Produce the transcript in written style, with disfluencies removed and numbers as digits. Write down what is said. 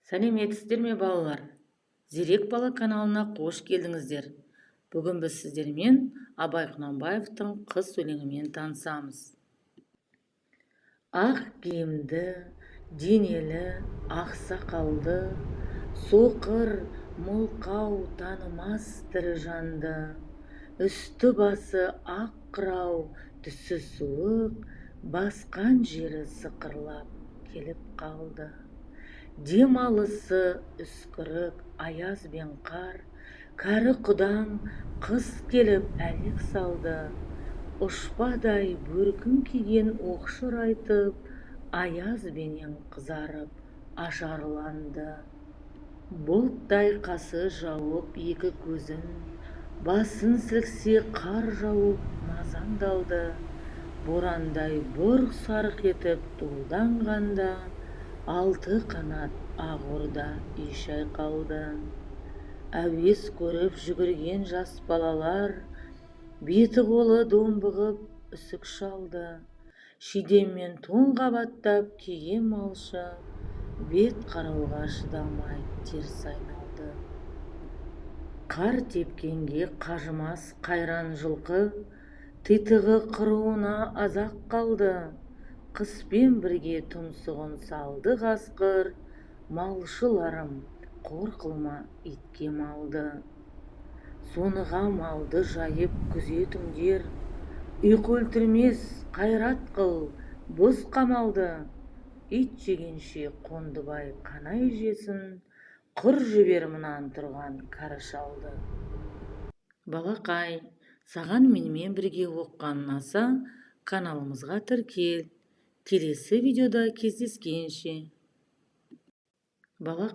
Сәлеметсіздер ме, балалар! Зерек бала каналына қош келдіңіздер! Бүгін біз сіздермен Абай Құнанбаевтың «Қыс» өлеңімен танысамыз. Ақ киімді, денелі, ақ сақалды, соқыр, мылқау танымас тірі жанды. Үсті-басы ақ қырау, түсі суық, басқан жері сықырлап келіп қалды. Дем алысы үскірік, аяз бен қар, кәрі құдаң қыс келіп әлек салды. Ұшпадай бөркін киген оқшырайтып, аязбенен қызарып ажарланды. Бұлттай қасы жауып екі көзін, басын сілксе, қар жауып мазаңды. Борандай бұрқ-сарқ етіп долданғанда, алты қанат ақ орда үй шайқалды. Әуес көріп жүгірген жас балалар беті-қолы домбығып үсік шалды. Шидем мен тон қабаттап киген малшы бет қарауға шыдамай теріс айналды. Қар тепкенге қажымас қайран жылқы титығы құруына аз-ақ қалды. Қыспен бірге тұмсығын салды қасқыр, малшыларым, қор қылма итке малды. Соныға малды жайып күзетіңдер, ұйқы өлтірмес, қайрат қыл, бұз қамалды. Ит жегенше Қондыбай қанай жесін, құр жібер мынан тұрған кәрі шалды. Балақай, саған менімен бірге оқыған ұнаса, каналымызға тіркел. Келесі видеода кездескенше! Бала.